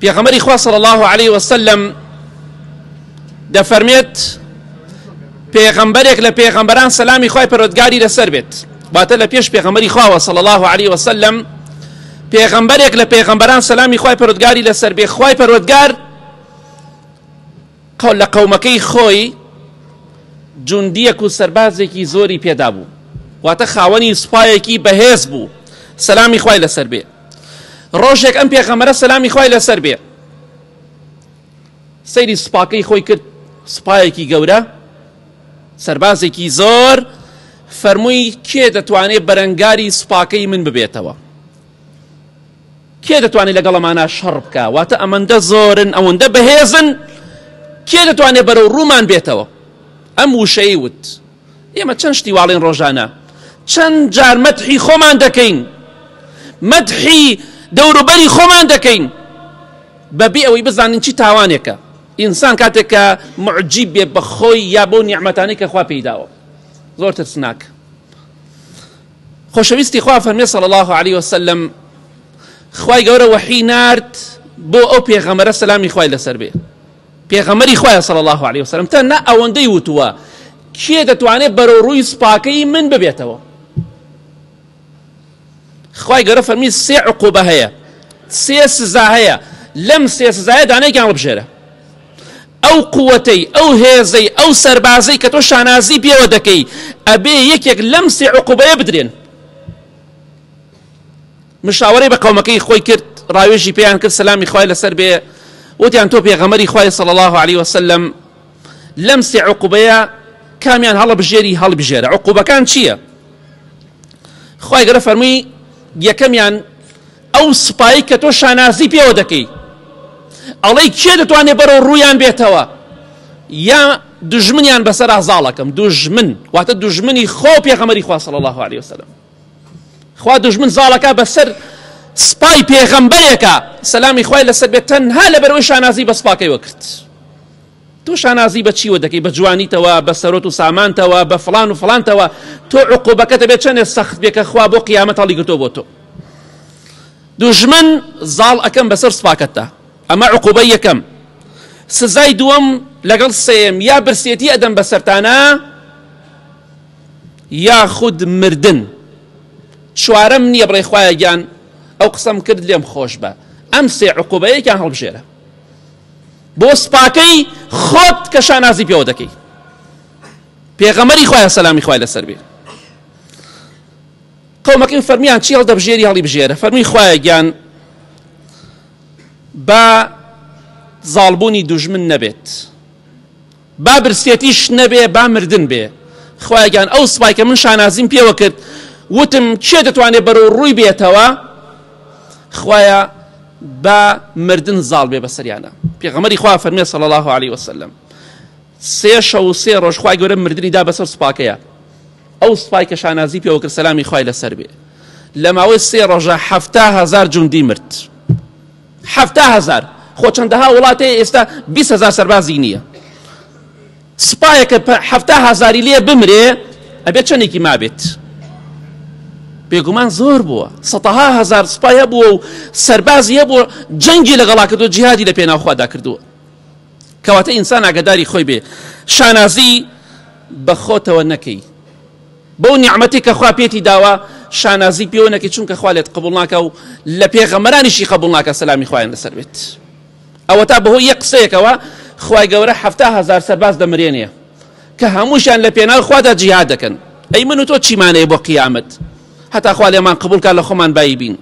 پێغەمبەری خوا صلی الله علیه وسلم دەفەرمێت پێغەمبەرێک لە پێغەمبەران سەلامی خوای پەروەردگاری لەسەر بێت، واتە لە پێش پێغەمبەری خواوە صلی الله علیه وسلم پێغەمبەرێک لە پێغەمبەران سەلامی خوای پەروەردگاری لەسەر بێ، خوای پەروەردگار لە قەومەکەی خۆی جوندیەک و سەربازێکی زۆری پێدا بوو، واتە خاوەنی سوپایەکی بەهێز بوو سەلامی خوای لەسەر بێ. ڕۆژێک ئەم پێغەمبەرە سەلامی خوای لەسەر بێ سەیری سوپاکەی خۆی کرد، سوپایەکی گەورە، سەربازێکی زۆر، فەرمووی کێ دەتوانێت بەرەنگاری سوپاکەی من ببێتەوە؟ کێ دەتوانێت لەگەڵ ئەمانە شەڕ بکە؟ واتە ئەمەندە زۆرن، ئەوەندە بەهێزن، کێ دەتوانێت بەرەو ڕوومان بێتەوە؟ ئەم وشەی وت. ئێمە چەند شتی واڵین ڕۆژانە، چەند جار مەدحی خۆمان دەکەین، مەدحی دەوروبەری خۆمان دەکەین بەبێ ئەوەی بزانین چی تاوانێکە. ئینسان کاتێک کە معجیب بێ بە خۆی یا بەو نیعمەتانەی کە خوا پێی داوە، زۆر ترسناک. خۆشەویستی خوا فەرمی صلی الله علیه وسلم خوای گەورە وەحی نارد بۆ ئەو پێغەمبەرە سەلامی خوای لەسەر بێ، پێغەمبەری خوایە صلی الله علیه وسلم تەنها ئەوەندەی وتووە کێ دەتوانێت بەرەو ڕووی سوپاکەی من ببێتەوە؟ خوای گەورە فەرمی سێ عقوبە هەیە، سێ سزا هەیە، لەم سێ سزایە دانەیەکیان هەڵبژێرە. ئەو قووەتەی، ئەو هێزەی، ئەو سەربازەی کە تۆ شانازی پێوە دەکەی، ئەبێ یەکێک لەم سێ عقوبەیە بدرێن. مشاوەرەی بە قەومەکەی خۆی کرد، ڕاوێژی پێیان کرد سەلامی خوای لەسەر بێ، وتیان تۆ پێغەمبەری خوای صلی الله علیه وسلم لەم سێ عقوبەیە کامیان هەڵبژێری هەڵبژێرە. عقوبەکان چییە؟ خوای گەورە فەرمووی یەکەمیان ئەو سوپایی کە تۆ شانازی پێوە دەکەی، ئەڵێی کێ دەتوانێت بەرەو ڕوویان بێتەوە یا دوژمنیان بەسەرا زاڵەکەم. دوژمن واتە دوژمنی خۆ پێغەمبەری خوا صلی الله علیه وسلم. خوا دوژمن زاڵەکە بەسەر سپای پێغەمبەرێکە سەلامی خوای لەسەر بێت تەنها لەبەرەوەی شانازی بە سپاکەیوە کرد. تۆ شانازی بە چیوە دەکەی؟ بە جوانیتەوە، بە سەرۆت و سامانتەوە، بە فڵان و فڵانتەوە. تۆ عقوبەکەتە بێت چەندێ سەخت بێ کە خوا بۆ قیامەت هەڵیگرتووە بۆ تۆ. دوژمن زاڵ ئەکەم بەسەر سوپاکەتدا، ئەمە عقوبەی یەکەم. سزای دووەم لەگەڵ سێیەم یا برسێتی ئەدەم بەسەرتانە یاخود مردن. چوارەم نییە بڵێ خوایە گیان ئەو قسەم کرد لێم خۆش بە. ئەم سێ عقوبەیەکیان هەڵبژێرە بۆ سپاکەی خۆت کە شانازی پێوە دەکەی. پێغەمبەری خوایە سەلامی خوای لەسەر بێ. قەومەکەی فەرمیان چی هەڵدەبژێری هەڵی بژێرە. فەرمی خوایە گیان با زاڵبوونی دوژمن نەبێت، با برسێتیش نەبێ، با مردن بێ. خوایە گیان ئەو سوپای کە من شانازیم پێوە کرد وتم کێ دەتوانێت بەرەو ڕووی بێتەوە، خوایە با مردن زاڵ بێ بەسەریانە. پێغەمبەری خوا فەرمی صلی الله علیه وسلم سێ شەو و سێ ڕۆژ خوای گەورە مردنی دا بەسەر سوپاکەیە. ئەو سوپای کە شانازی پێوە کرد سەلامی خوای لەسەر بێ، لە ماوەی سێ ڕۆژە 70,000 جوندی مرد. 70,000. خۆ چەندەها وڵات هەیە ئێستا 20,000 سەربازی نییە. سوپایەکە 70,000 لێ بمرێ ئەبێت چەندێکی مابێت؟ بێگومان زۆر بووە، سەتەها هەزار سوپای هەبووە و سەربازی هەبووە جەنگی لەگەڵا کردووە، جیهادی لە پێناو خوادا کردووە. کەواتە ئینسان ئاگاداری خۆی بێ، شانازی بە خۆتەوە نەکەی، بەو نیعمەتی کە خوا پێتی داوە شانازی پێوە نەکەی، چونکە خوا لێت قبوڵ ناکە و لە پێغەمبەرانیشی قبوڵ ناکە سەلامی خوایان لەسەر بێت. ئەوە تا بەهۆی یەک قسەیەکەوە خوای گەورە 70,000 سەرباز دەمرێنێ کە هەمووشیان لە پێناو خوادا جیهاد دەکەن. ئەی من و تۆ چیمانەیە بۆ قیامەت هەتا خوا لێمان قبوڵ کا لە خۆمان بایی بین؟